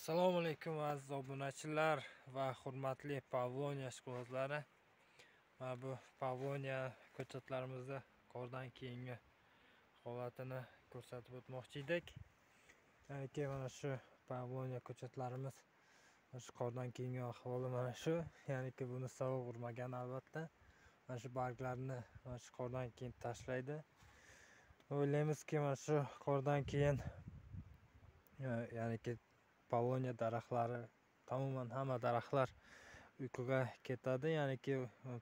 Assalomu alaykum aziz obunachilar va hurmatli Pavloniya ishqibozlari. Mana bu Pavloniya ko'chatlarimizda qordan keyingi holatini ko'rsatib o'tmoqchi edik. Ya'niki mana shu Pavloniya ko'chatlarimiz shu qordan keyingi ahvoli mana shu. Ya'niki buni sovuq urmagan albatta. Mana shu barglarni mana shu qordan keyin tashlaydi. O'ylaymizki, mana shu qordan keyin ya'niki Pavloniya daraxtlari, tamoman hamma daraxtlar uyquga ketadi. Ya'niki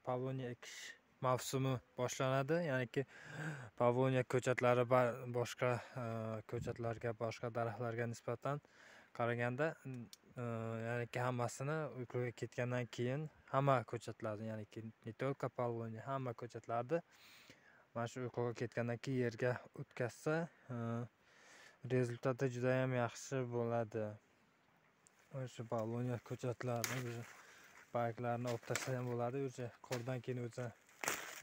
Pavloniya ekish mavsumi boshlanadi. Ya'niki Pavloniya ko'chatlari boshqa ko'chatlarga, boshqa daraxtlarga nisbatan qaraganda, ya'niki hammasini uyquga ketgandan keyin hamma ko'chatlarni, ya'niki не только Pavloniya, hamma ko'chatlarni mana shu uyquga ketgandan keyin yerga o'tkazsa, rezultati juda ham yaxshi bo'ladi. Mana shu Pavloniya ko'chatlarini barglarini olib tashlasa ham bo'ladi. O'zi qordan keyin o'zi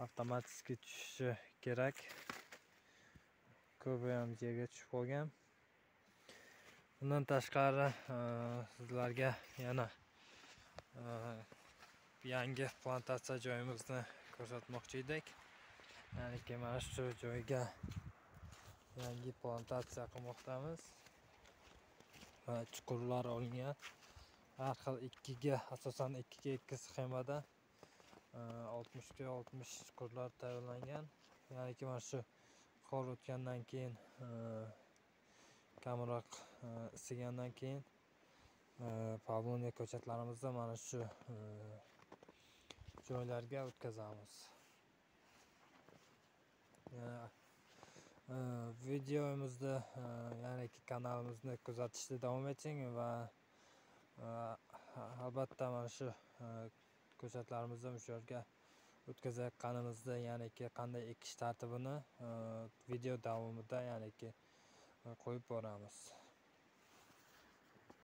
avtomatik tushishi kerak. Ko'pi ham yerga tushib qolgan. Bundan tashqari sizlarga yana yangi plantatsiya joyimizni ko'rsatmoqchi edik. Ya'niki mana shu joyga yangi plantatsiya qilmoqdamiz. Chuqurlar olingan. Har xil ikkiga, asosan 2x2 sxemada 60x60 chuqurlar tayyorlangan. Ya'niki mana shu qor o'tgandan keyin, kamroq isigandan keyin Pavloniya ko'chatlarimizni mana shu joylarga o'tkazamiz. Videomizni, ya'niki kanalimizni kuzatishda davom eting va albatta mana shu ko'chatlarimizni o'sha yerga o'tkazayotganimizda, ya'niki qanday ekish tartibini video davomida ya'niki qo'yib boramiz.